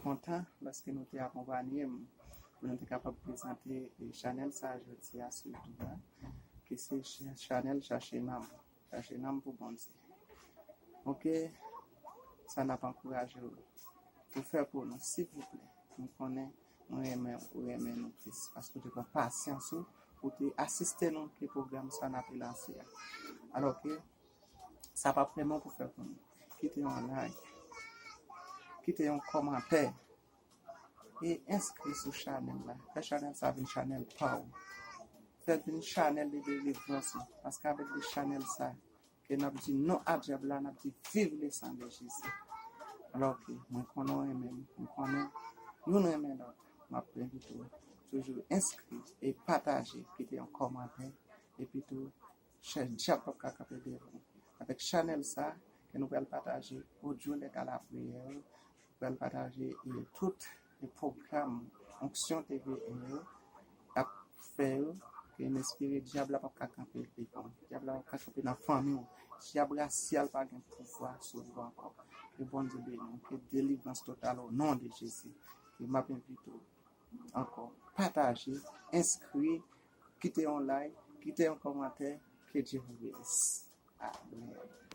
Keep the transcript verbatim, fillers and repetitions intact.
Lontan, lòske nou te akonpanye m pou nou te kapab prezante chanèl sa a jodi a sou YouTube la, ki se chanèl Chache Nanm, Chache Nanm pou Bondye. Oke, sa n ap ankouraje w pou fè pou nou, silvouplè. Nou konnen nou renmen ou renmen nou plis, paske w te pran pasyans ou pou te asiste nou ke pwogram sa n ap lanse a. Alò ke sa p ap fè mal pou fè pou nou. Kite yon like, kite yon kòmantè e enskri sou chanèl la. Fè chanèl sa vin chanèl pa w. Fè l vin chanèl de delivrans ou. Paske avèk de chanèl sa, ke n ap di non a dyab la, n ap di viv le sang de Jésus. Alò ke mwen konnen w renmen m, mwen konnen youn renmen lòt. M ap envite w toujou enskri e pataje, kite yon kòmantè, epi tou, dyab p ap ka kanpe devan w. Avèk chanèl sa, ke nou pral pataje audio Lè Gala Priyè yo, pral pataje e tout e pwogram Onction T V yo ap fè yo, ke n espere dyab la p ap ka kanpe devan w. Dyab la p ap ka kanpe nan fanmi w. Dyab rasyal pa gen pouvwa sou ou ankò. Ke Bondye beni w, ke delivrans total o non de Jezi. E m ap envite w ankò, pataje, enskri, kite yon like, kite yon kòmantè, ke Dye vous bénisse. Amen.